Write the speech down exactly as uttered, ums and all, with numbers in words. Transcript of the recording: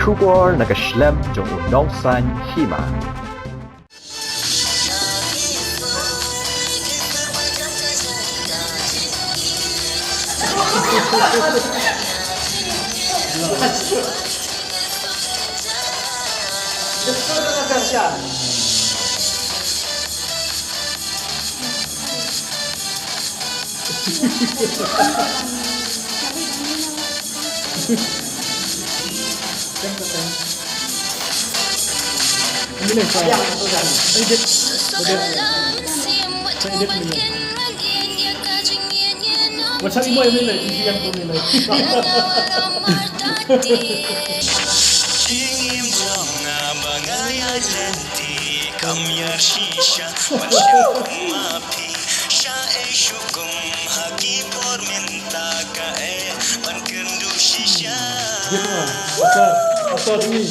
Khubor na ka shlem jong u nongsan hima. What's up, Imo? Emily, easy yang pun Emily. Jingim jong nga ba nga ïaid lynti, kam ïar shisha, ban shem ma phi, sha ei shukum ha ki por mynta kaei, ban kynduh shisha. Good one. After, after me.